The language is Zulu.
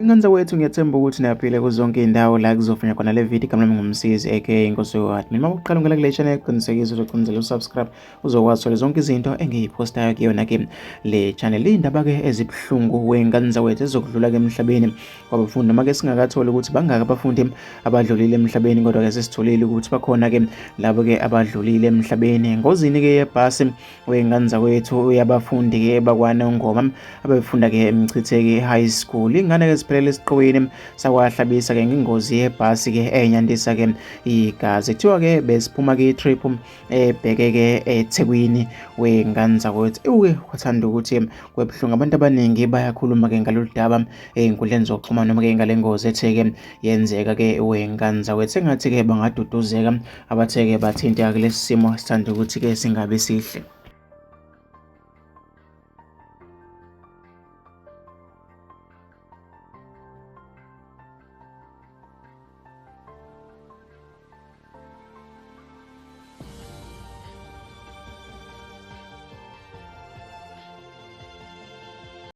Ingane zakwethu, ngiyathemba ukuthi niyaphila kuzonke iy'ndawo la kuzofunya khona le video. Igama lami nguMsizi aka Inkosi Yohati. Mina uma uqala ungena kule channel, qinisekisa uzocinizela usubscribe, uzokwazi uthola zonke izinto engiyiphostayo kuyona-ke le channel. Iy'ndaba-ke ezibuhlungu wey'ngane zakwethu ezokudlula-ke emhlabeni kwabafundi, noma-ke singakatholi ukuthi bangaki abafundi abadlulile emhlabeni, kodwa-ke sesitholile ukuthi bakhona-ke labo-ke abadlulile emhlabeni engozini-ke yebhasi wey'ngane zakwethu yabafundi-ke bakwaNongoma abebefunda-ke eMchitheki High School. Iy'ngane-ke ziphelele esiqwini sakwaHlabisa-ke ngengozi yebhasi-ke enyantisa-ke igazi. Kuthiwa-ke besiphuma-ke i-trip ebheke-ke eThekwini wey'ngane zakwethu. Ewu-ke kwathanda ukuthi kwebuhlungu, abantu abaningi bayakhuluma-ke ngalolu daba ey'nkundleni zokuxhumana noma-ke ngale ngozi ethe-ke yenzeka-ke wey'ngane zakwethu. Sengathi-ke bangaduduzeka abathe-ke bathinteka kulesi simo sithanda ukuthi-ke singabi sihle.